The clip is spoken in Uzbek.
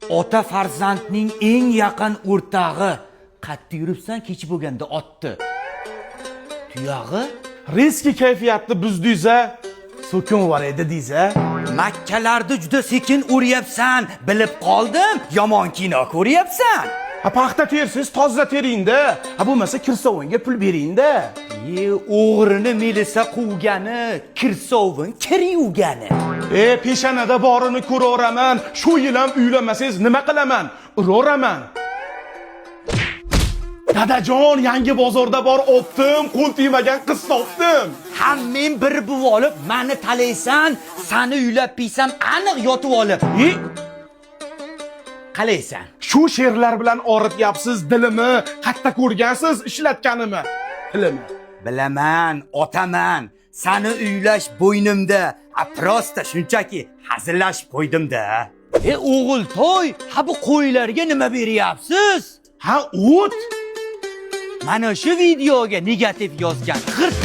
Ota farzandning eng yaqin o'rtog'i. Qatta yuribsan kech bo'lganda otdi? Tuyog'i? Riski kayfiyatni buzdingiz-a, so'kin var edi deysiz-a. Makkalarda juda sekin o'ryapsan, bilib qoldim, yomon kino ko'ryapsan. Ha, paxta tersiz toza teringda. Ha, bo'lmasa kirsovunga pul beringda. E, o'g'rini melisa quvgani, kirsovun kir yuvgani. E, peshonada borini ko'raveraman. Shu yil ham uylanmasangiz nima qilaman? Uraveraman. Dadajon, yangi bozorda bor optim, qo'l tegmagan qiz topdim. Ham men bir buv olib, mani talaysan, sani uylab piysam aniq yotib olib. E, Qalaysan? Shu she'rlar bilan og'rityapsiz dilimni, qatta ko'rgansiz ishlatganimni. Tilimni. Bilaman, otaman. Sani uylash bo'ynimda. A prosta shunchaki hazillashib qo'ydim-da. E, o'g'il to'y, ha bu qo'ylarga nima beryapsiz? Ha, o't. Mana shu videoga negativ yozgan g'irt